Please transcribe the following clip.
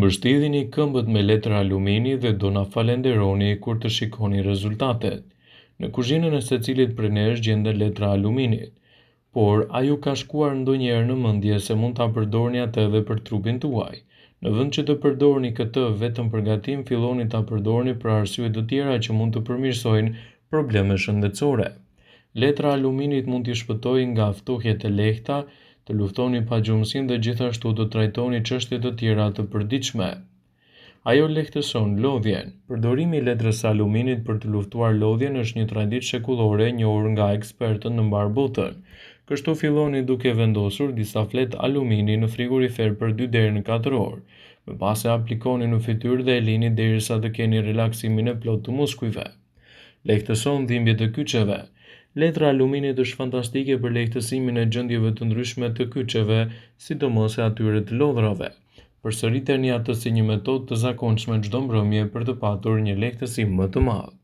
Mbështillini këmbët me letër alumini dhe do na falenderoni kur të shikoni rezultatet. Në kuzhinën e secilit prej nesh gjenden letra aluminit. Por, a ju ka shkuar ndonjëherë në mendje se mund ta përdorni atë edhe për trupin tuaj? Në vend që të përdorni këtë vetëm për gatim, filloni ta përdorni për arsye të tjera që mund të përmirësojnë probleme shëndetësore. Letra e aluminit mund t'ju shpëtojë nga ftohjet e lehta, të luftoni pagjumësinë dhe gjithashtu të trajtoni çështje të tjera të përditshme. Ajo lehtëson lodhjen. Përdorimi i letrës së aluminit për të luftuar lodhjen është një traditë shekullore e njohur nga ekspertët në mbarë botën. Kështu filloni duke vendosur disa fletë alumini në frigorifer për 2 deri në 4 orë. Më pas e aplikoni në fytyrë dhe e lini derisa të keni relaksimin e plotë të muskujve. Lehtëson dhimbjet e kyçeve. Letra e aluminit është fantastike për lehtësimin e gjendjeve të ndryshme të kyçeve, sidomos e atyre të lodhrave. Përsëriteni atë si një metodë të zakonshme çdo mbrëmje për të patur një lehtësim më të madh.